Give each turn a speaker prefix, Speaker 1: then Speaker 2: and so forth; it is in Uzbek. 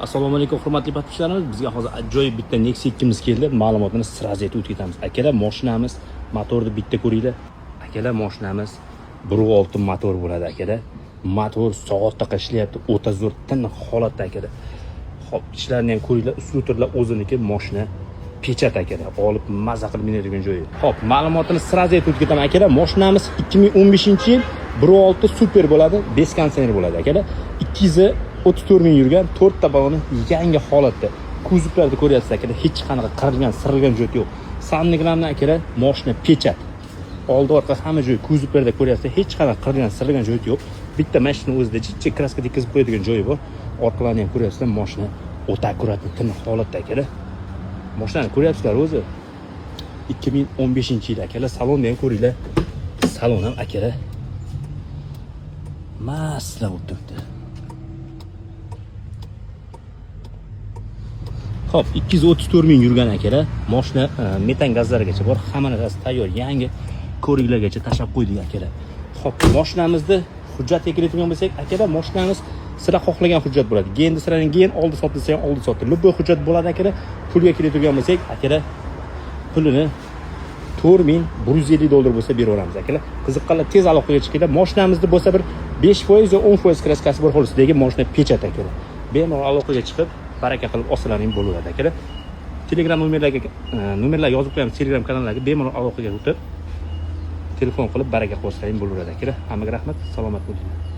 Speaker 1: Assalomu alaykum, hurmatli подписчик larimiz. Bizga hozir ajoyib bitta Nexia 2 keldi. Ma'lumotini сразу aytib o'tib ketamiz. Akalar, mashinamiz motorni bitta ko'ringlar. Akalar, mashinamiz 1.6 motor bo'ladi, akalar. Motor soatdaqa ishlayapti, o'ta zo'r tiniq holatda, akalar. Xo'p, ishlarni ham ko'ringlar, uslutorlar o'ziniki, mashina печать, akalar. Olib maza qilib minadigan joyi. Xo'p, ma'lumotini сразу aytib o'tib ketaman, akalar. Mashinamiz 2015-yil 1.6 super bo'ladi, без konditsioner bo'ladi, akalar. 234 ming yurgan, to'rtta baloni yangi holatda. Kuzovlarni ko'ryapsiz, akalar, hech qanaqa qirilgan, sirilgan joyi yo'q. Самое главное, akalar, mashina печать. Oldi, orqa hamma joyi kuzovlarda ko'ryapsiz, hech qanaqa qirilgan, sirilgan joyi yo'q. Bitta mashina o'zida jicha краска tekkizib qo'yadigan joyi bor. Orqalarni ham ko'ryapsizlar, mashina o'ta аккуратный, tiniq holatda, akalar. Mashinani ko'ryapsizlar o'zi. 2015 yil, akalar, salonni ham ko'ringlar. Salon ham, akalar, masla bo'lib turibdi. Xo'p, 234 ming yurgan, akalar. Mashina metan gazlarigacha bor, hamma narsasi tayyor, yangi ko'riklargacha tashlab qo'ydik, akalar. Xo'p, mashinamizni hujjatga keladigan bo'lsak, akalar, mashinamiz sizlar xohlagan hujjat bo'ladi. Gen desalaring gen, oldi sotdi desa ham oldi sotdi. Любой hujjat bo'ladi, akalar. Pulga keladigan bo'lsak, akalar, pulini 4150 dollar bo'lsa beraveramiz, akalar. Qiziqqanlar tez aloqaga chiqinglar. Mashinamizda bo'lsa bir 5% yo 10% краска si bor xolos, lekin mashina печать, akalar. Bemalol aloqaga chiqib, baraka qilib olsalaring bo'laveradi, akalar. Telegram nomerlarga nomerlar yozib qo'yamiz, Telegram kanallarga bemalol aloqaga o'tib, telefon qilib baraka qilib olsalaring bo'laveradi, akalar. Hammaga rahmat, salomat bo'linglar.